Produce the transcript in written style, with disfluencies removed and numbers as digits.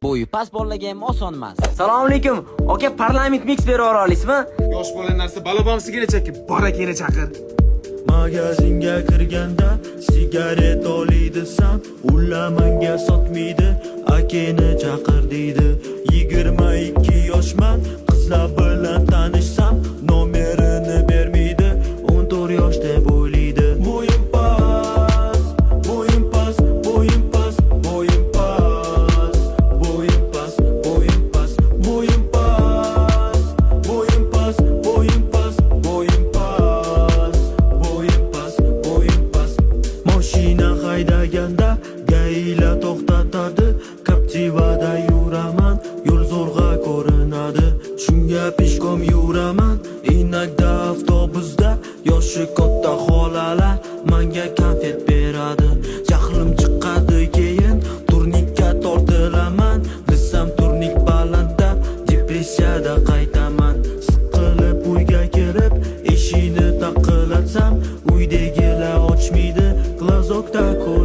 Bo'yi past bolalarga ham oson emas. Assalomu alaykum. Aka, Parlament Mix berib yubora olasizmi? Yosh bola narsa balabonsi kelachakka bor akani chaqir. Magazinga kirganda sigaret oliydi-san, ular menga sotmaydi, akeni chaqir deydi. 22 yoshman, qizlar bilan tanishsam, nomerini bermaydi, 14 yosh deb o'ylaydi. Bo'yim past, bo'yim past, bo'yim past, bo'yim past, bo'yim past, bo'yim past, bo'yim past, bo'yim past, bo'yim past, bo'yim past, bo'yim past, bo'yim past. Mashina haydaganda ГАИ lar to'xtatadi, Captiva'da yuraman, yo'l zo'rg'a ko'rinadi. Shunga пешком yuraman, иногда avtobusda yoshi katta xolalar menga конфет beradi. Jahlim chiqadi, keyin turnikka tortilaman, desam turnik balandda, depressiyada qaytaman. Siqilib uyga kelib, eshikni taqillatsam, uydagilar ochmaydi, глазок da ko'rinmaydi.